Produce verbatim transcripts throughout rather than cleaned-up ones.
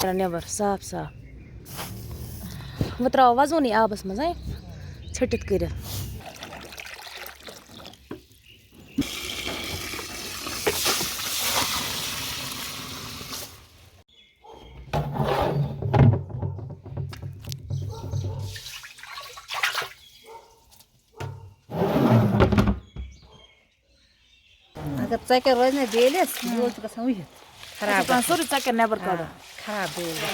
نیبر صاف صاف۔ وۄنۍ تراوو وۄزوُنٕے آبس منٛز، ہے، ژھٔٹِتھ کٔرِتھ۔ اگر ژۄکیٛاہ روزِ نہ بیلِس، بیول چھُ گژھان وُہِتھ۔ خراب اَتھ چھُ پٮ۪وان گژھان۔ سورُے ژۄکیٛاہ نٮ۪بر آ، کَڑُن۔ خراب بیول گژھان۔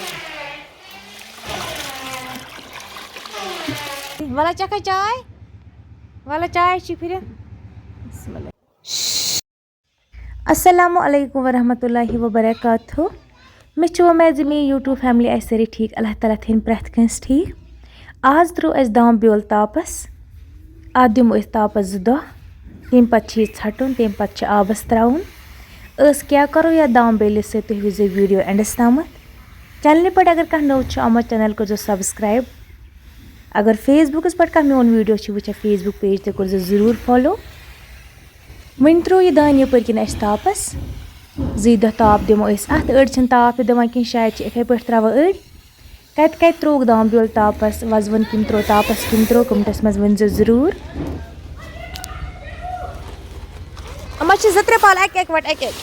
وَلہٕ چَکھا چاے، وَلہٕ چاے چھی پھِرِتھ۔ بسم اللہ۔ السلام علیکم ورحمۃ اللہ وبرکاتہ۔ مےٚ چھِ وۄمید زِ میٛٲنۍ YouTube family آسہِ سٲرٕے ٹھیٖک۔ اللہ تعالیٰ تھٲیِن پرٛٮ۪تھ کٲنٛسہِ ٹھیٖک۔ آز ترٛوو اَسہِ دامہٕ بیول تاپَس۔ اَتھ دِمو أسۍ تاپَس زٕ دۄہ۔ تَمہِ پَتہٕ چھِ یہِ ژھَٹُن، تَمہِ پَتہٕ چھِ آبَس ترٛاوُن۔ أسۍ کیٛاہ کَرو یَتھ دامہٕ بیلِس سۭتۍ، تُہۍ وٕچھزیو video endس تامَتھ۔ channelہِ پٮ۪ٹھ اگر کانٛہہ نوٚو چھُ آمُت، channel کٔرۍزیو subscribe۔ اگر Facebookس پٮ۪ٹھ کانٛہہ میون video چھُ وٕچھان، Facebook page تہِ کٔرۍزیو ضروٗر follow۔ وۄنۍ ترٛوو یہِ دانہِ یَپٲرۍ کِنۍ اَسہِ تاپَس۔ زٕے دۄہ تاپھ دِمو أسۍ اَتھ۔ أڑۍ چھِنہٕ تاپھ تہِ دِوان کِہیٖنۍ، شاید چھِ یِتھَے پٲٹھۍ ترٛاوان أڑۍ۔ کَتہِ کَتہِ ترٛووُکھ دامہٕ بیول تاپَس، وَزوُن کِنۍ ترٛوو، تاپَس کِنۍ ترٛوو، commentsس منٛز ؤنۍزیو ضروٗر۔ یِمَن چھِ زٕ ترٛےٚ پَل اَکہِ اَکہِ وَٹہِ اَکہِ اَکہِ۔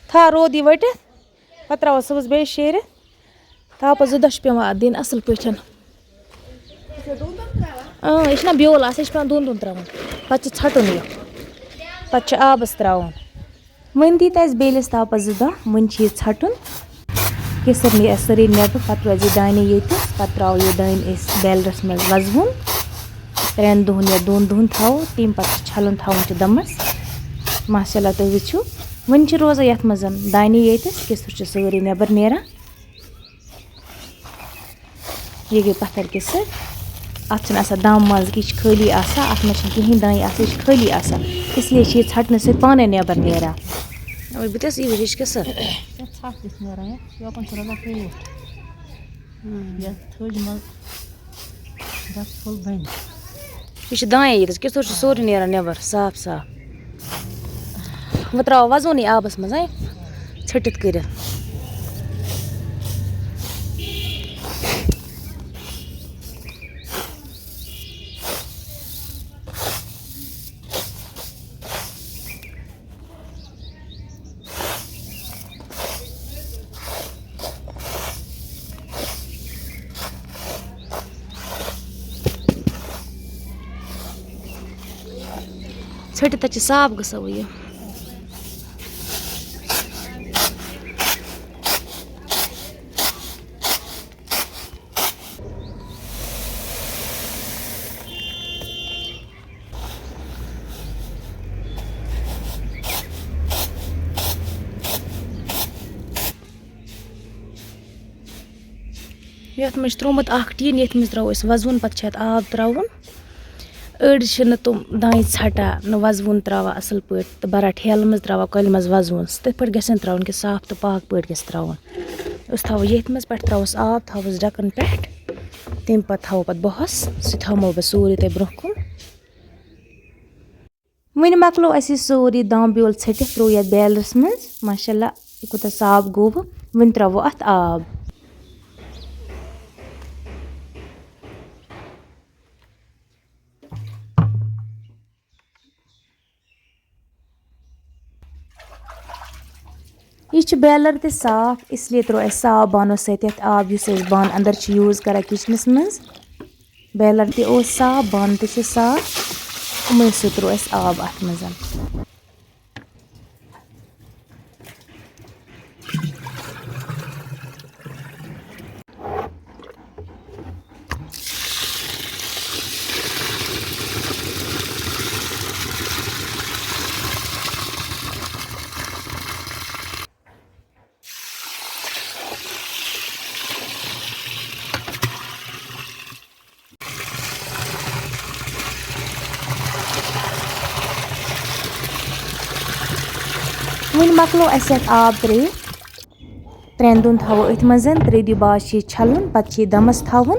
تھاو روٗد یہِ ؤٹِتھ، پَتہٕ ترٛاوو صُبحَس بیٚیہِ شیٖرِتھ۔ تاپَس زٕ دۄہ چھِ پٮ۪وان اَتھ دِنۍ اَصٕل پٲٹھۍ۔ اۭں، یہِ چھِنہ بیول آسان، یہِ چھِ پٮ۪وان دۄن دۄہَن ترٛاوُن۔ پَتہٕ چھِ ژھَٹُن یہِ۔ پَتہٕ چھِ آبَس ترٛاوُن۔ وۄنۍ دِتۍ اَسہِ بیلِس تاپَس زٕ دۄہ، وۄنۍ چھِ یہِ ژھَٹُن۔ کیسر نی اَسہِ سٲرٕے نٮ۪بر، پَتہٕ روزِ یہِ دانہِ ییٚتہِ، پَتہٕ ترٛاوو یہِ دانہِ أسۍ بیلرَس منٛز وَزوُن۔ ترٛٮ۪ن دۄہَن یا دۄن دۄہَن تھاوو، تَمہِ پَتہٕ چھِ چھَلُن تھاوُن چھِ دَمَس۔ ماشاء اللہ تُہۍ وٕچھِو، وۄنۍ چھِ روزان یَتھ منٛز دانہِ ییٚتہِ، کیسر چھِ سٲرٕے نٮ۪بر نیران۔ یہِ گٔے پَتھر کِس سۭتۍ۔ اَتھ چھُنہٕ آسان دَم منٛز، یہِ چھِ خٲلی آسان، اَتھ منٛز چھِنہٕ کِہیٖنۍ دانہِ آسان، یہِ چھِ خٲلی آسان۔ اس لیے چھِ یہِ ژھَٹنہٕ سۭتۍ پانَے نٮ۪بر نیران۔ اَوَے بہٕ تہِ ٲسٕس یہِ وٕچھِش کِس سۭتۍ۔ ژےٚ ژھَٹھ تہِ چھِ نیران، یَتھ یوکُن چھُ روزان ٹوٗٹھ۔ ہُم۔ یَتھ تھٔج منٛز گژھِ پھُل بَنہِ۔ یہِ چھُ دانہِ ییٚتٮ۪س، کِتھ پٲٹھۍ چھُ سورُے نیران نٮ۪بر، صاف صاف۔ وۄنۍ ترٛاوو وَزوُنٕے آبَس منٛز، ہے، ژھٔٹِتھ کٔرِتھ۔ ژھٔٹِتھ تَتھ چھِ صاف گژھان وۄنۍ یہِ۔ یَتھ منٛز چھُ ترٛوومُت اَکھ ٹیٖن، یَتھ منٛز ترٛاوو أسۍ وَزوُن، پَتہٕ چھُ اَتھ آب ترٛاوُن۔ أڑۍ چھِنہٕ تِم دانہِ ژھَٹان، نہٕ وَزوُن ترٛاوان اَصٕل پٲٹھۍ تہٕ بَران ٹھیلہٕ منٛز ترٛاوان کۄلہِ منٛز وَزوُن۔ تِتھ پٲٹھۍ گژھِ نہٕ ترٛاوُن کینٛہہ، صاف تہٕ پاک پٲٹھۍ گژھِ ترٛاوُن۔ أسۍ تھاوو ییٚتھۍ منٛز، پٮ۪ٹھٕ ترٛاووس آب، تھاووس ڈَکَن پٮ۪ٹھ، تَمہِ پَتہٕ تھاوو پَتہٕ بۄہَس، سُہ تھاومو بہٕ سورُے تۄہہِ برٛونٛہہ کُن۔ وۄنۍ مۄکلو اَسہِ یہِ سورُے دام بیول ژھٔٹِتھ، ترٛوو یَتھ بیلرَس منٛز۔ ماشاء اللہ، یہِ کوٗتاہ صاف گوٚو۔ وۄنۍ ترٛاوو اَتھ آب۔ یہِ چھُ بیلر تہِ صاف، اس لیے ترٛوو اَسہِ صاف بانو سۭتۍ یَتھ آب، یُس أسۍ بانہٕ اَندر چھِ use کران کچنَس منٛز۔ بیلر تہِ اوس صاف، بانہٕ تہِ چھِ صاف، یِمَے سۭتۍ ترٛوو اَسہِ آب اَتھ منٛز۔ وۄنۍ مۄکلو اَسہِ یَتھ آب ترٛٲوِتھ۔ ترٛٮ۪ن دۄہَن تھاوو أتھۍ منٛز، ترٛیٚیہِ دۄہہِ بعد چھِ یہِ چھَلُن، پَتہٕ چھِ یہِ دَمَس تھاوُن۔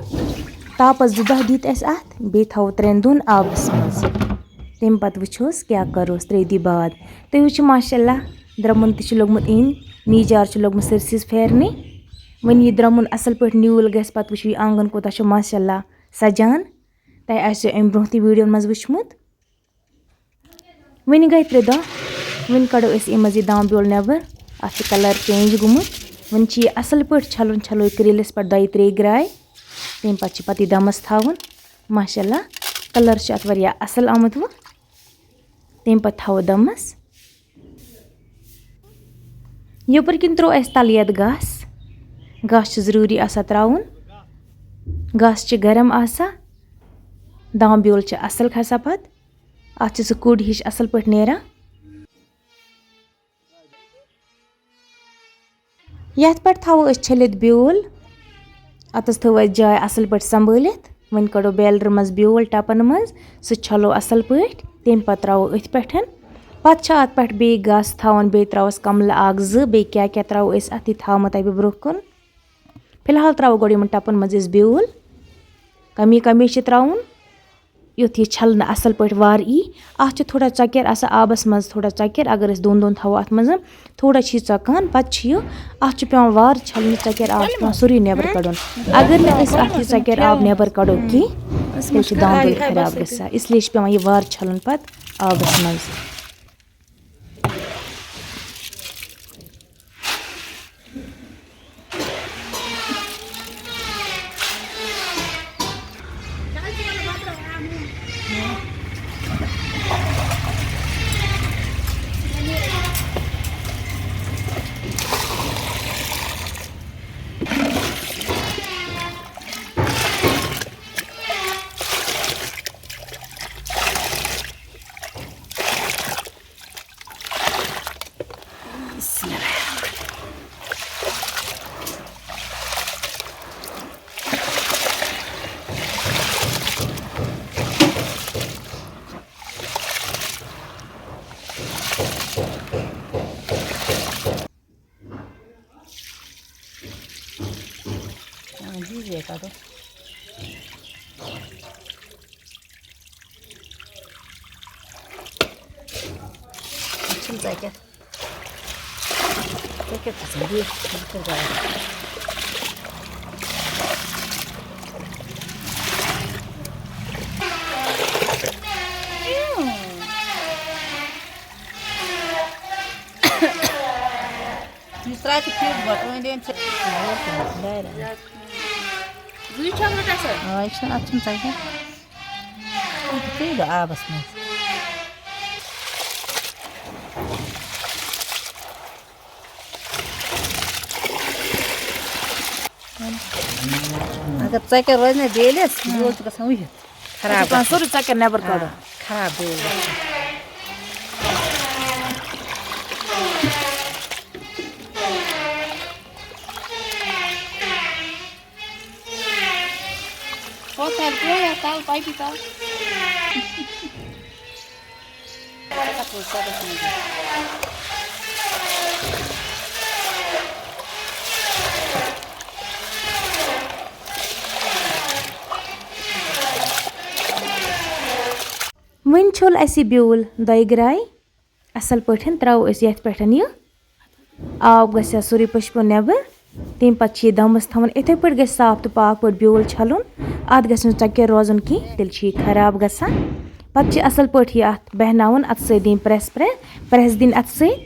تاپَس زٕ دۄہ دِتھ اَسہِ اَتھ، بیٚیہِ تھاوو ترٛٮ۪ن دۄہَن آبَس منٛز۔ تَمہِ پَتہٕ وٕچھوس کیٛاہ کَروس ترٛیٚیہِ دۄہہِ بعد۔ تُہۍ وٕچھِو ماشاء اللہ، درٛمُن تہِ چھُ لوٚگمُت اِنہِ، نیٖجار چھُ لوٚگمُت سٲرسٕے پھیرنہِ۔ وۄنۍ یہِ درٛمُن اَصٕل پٲٹھۍ نیوٗل گژھِ، پَتہٕ وٕچھِو یہِ آنٛگُن کوٗتاہ چھُ ماشاء اللہ سَجان۔ تۄہہِ آسیو اَمہِ برٛونٛہہ تہِ ویٖڈیوَن منٛز وٕچھمُت۔ وٕنہِ گٔے ترٛےٚ دۄہ، وٕنہِ کَڑو أسۍ اَمہِ منٛز یہِ دام بیول نٮ۪بر۔ اَتھ چھُ colour change گوٚمُت۔ وٕنہِ چھِ یہِ اَصٕل پٲٹھۍ چھَلُن، چھَلو یہِ کرٛیٖلِس پٮ۪ٹھ دۄیہِ ترٛیٚیہِ گرٛایہِ۔ تَمہِ پَتہٕ چھِ پَتہٕ یہِ دَمَس تھاوُن۔ ماشاء اللہ، colour چھُ اَتھ واریاہ اَصٕل آمُت وۄنۍ۔ تَمہِ پَتہٕ تھاوو دَمَس۔ یَپٲرۍ کِنۍ ترٛوو اَسہِ تَلہٕ یَتھ گاسہٕ۔ گاسہٕ چھُ ضروٗری آسان ترٛاوُن۔ گاسہٕ چھِ گرم آسان۔ دام بیول چھُ اَصٕل کھسان پَتہٕ۔ اَتھ چھِ سُہ کُڑ ہِش اَصٕل پٲٹھۍ نیران۔ یَتھ پٮ۪ٹھ تھاوو أسۍ چھٔلِتھ بیول۔ اَتَس تھٲو اَسہِ جاے اَصٕل پٲٹھۍ سنبھٲلِتھ۔ وۄنۍ کَڑو بیلرٕ منٛز بیول ٹَپَن منٛز، سُہ چھَلو اَصٕل پٲٹھۍ۔ تَمہِ پَتہٕ ترٛاوو أتھۍ پٮ۪ٹھ۔ پَتہٕ چھِ اَتھ پٮ۪ٹھ بیٚیہِ گاسہٕ تھاوُن، بیٚیہِ ترٛاوَس کَملہٕ اَکھ زٕ، بیٚیہِ کیٛاہ کیٛاہ ترٛاوو أسۍ اَتھ، یہِ تھاوو بہٕ تۄہہِ بہٕ برٛونٛہہ کُن۔ فی الحال ترٛاوو گۄڈٕ یِمَن ٹَپَن منٛز أسۍ بیول۔ کمی کمی چھِ ترٛاوُن، یُتھ یہِ چھَلنہٕ اَصٕل پٲٹھۍ وارٕ یی۔ اَتھ چھِ تھوڑا ژۄکیر آسان آبَس منٛز، تھوڑا ژۄکیر۔ اگر أسۍ دۄن دۄہَن تھاوو اَتھ منٛز، تھوڑا چھِ یہِ ژۄکان، پَتہٕ چھِ یہِ، اَتھ چھُ پٮ۪وان وارٕ چھَلُن، ژۄکیر آب چھُ پٮ۪وان سورُے نٮ۪بر کَڑُن۔ اگر نہٕ أسۍ اَتھ یہِ ژۄکیر آب نٮ۪بر کَڑو کینٛہہ، تیٚلہِ چھُ دامبُل خراب گژھان۔ اس لیے چھُ پٮ۪وان یہِ وارٕ چھَلُن پَتہٕ آبَس منٛز۔ ہاں جی، یہ کا تو۔ اچھا، ژےٚ کیٛاہ؟ ژےٚ کیٛاہ پَسنٛد؟ یہِ، یہِ کیٛاہ زیادٕ؟ یُس ترٛاوِ تہِ فیوٗز بۄٹہٕ، أنٛدۍ أنٛدۍ چھِ۔ زٕے چھَکھ رَٹان سا؟ آ، یہِ چھُنہٕ، اَتھ چھُنہٕ ژَجان۔ یہِ ترٛٲیِو آبَس منٛز۔ اگر ژۄکیر روزِ نہ بیلِس، بیول چھُ گژھان وُہِتھ۔ خراب گژھان۔ سورُے ژۄکیر نٮ۪بر کَڑُن۔ آ، خراب بیول گژھان۔ ہۄتھ تَل کُن، یَتھ تَل، پایپہِ تَل۔ وۄنۍ چھوٚل اَسہِ یہِ بیول دۄیہِ گرٛایہِ۔ اَصٕل پٲٹھۍ ترٛاوو أسۍ یَتھ پٮ۪ٹھ یہِ۔ آب گژھِ ہا سورُے پٔشپو نٮ۪بر۔ تَمہِ پَتہٕ چھِ یہِ دَمَس تھاوُن۔ یِتھَے پٲٹھۍ گژھِ صاف تہٕ پاک پٲٹھۍ بیول چھَلُن۔ اَتھ گژھِ نہٕ ژۄکیر روزُن کینٛہہ، تیٚلہِ چھِ یہِ خراب گژھان۔ پَتہٕ چھِ اَصٕل پٲٹھۍ یہِ اَتھ بیٚہناوُن، اَتھٕ سۭتۍ دِنۍ پرٛٮ۪س پرٛٮ۪س، پرٛٮ۪س دِنۍ اَتھٕ سۭتۍ،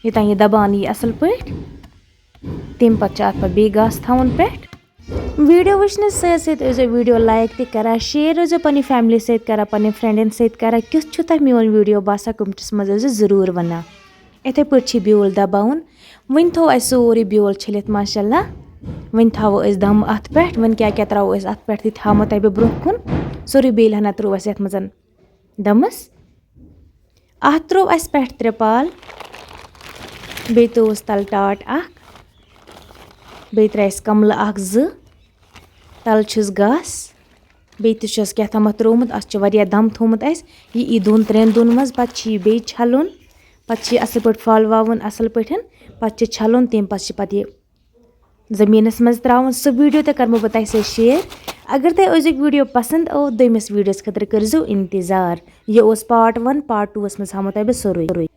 یوٚتام یہِ دَبان یی اَصٕل پٲٹھۍ۔ تَمہِ پَتہٕ چھِ اَتھ پَتہٕ بیٚیہِ گاسہٕ تھاوُن پٮ۪ٹھ۔ ویٖڈیو وٕچھنَس سۭتۍ سۭتۍ ٲسۍزیو ویٖڈیو لایِک تہِ کَران، شِیَر ٲسۍزیو پنٛنہِ فیملی سۭتۍ کَران، پنٛنٮ۪ن فرٛٮ۪نٛڈَن سۭتۍ کَران۔ کیُتھ چھُ تۄہہِ میون ویٖڈیو باسان، کَمنٹَس منٛز ٲسۍزیو ضروٗر وَنان۔ یِتھَے پٲٹھۍ چھِ بیول دَباوُن۔ وۄنۍ تھوٚو اَسہِ سورُے بیول چھٔلِتھ ماشاء اللہ۔ وۄنۍ تھاوو أسۍ دَم اَتھ پٮ۪ٹھ، وۄنۍ کیٛاہ کیٛاہ ترٛاوو أسۍ اَتھ پٮ۪ٹھ، تہِ تھاومو تۄہہِ بہٕ برٛونٛہہ کُن۔ سورُے بیٚیہِ ہنا ترٛوو اَسہِ یَتھ منٛز دَمَس۔ اَتھ ترٛوو اَسہِ پٮ۪ٹھ ترٛپال، بیٚیہِ ترٛووُس تَلہٕ ٹاٹھ اَکھ، بیٚیہِ ترٛایَس کَملہٕ اَکھ زٕ، تَلہٕ چھُس گاسہٕ، بیٚیہِ تہِ چھُس کیٛاہ تامَتھ ترٛوومُت۔ اَتھ چھُ واریاہ دَم تھوٚومُت اَسہِ۔ یہِ یی دۄن ترٛٮ۪ن دۄہَن منٛز، پَتہٕ چھُ یہِ بیٚیہِ چھَلُن، پَتہٕ چھُ یہِ اَصٕل پٲٹھۍ پھَل وَوُن اَصٕل پٲٹھۍ، پَتہٕ چھُ چھَلُن، تَمہِ پَتہٕ چھِ پَتہٕ یہِ زٔمیٖنَس منٛز ترٛاوُن۔ سُہ ویٖڈیو تہِ کَرمو بہٕ تۄہہِ سۭتۍ شیئر۔ اگر تۄہہِ أزیُک ویٖڈیو پَسنٛد آو، دوٚیمِس ویٖڈیوَس خٲطرٕ کٔرۍزیو اِنتظار۔ یہِ اوس پارٹ ون، پارٹ ٹوٗوَس منٛز ہاومو تۄہہِ بہٕ سورُے۔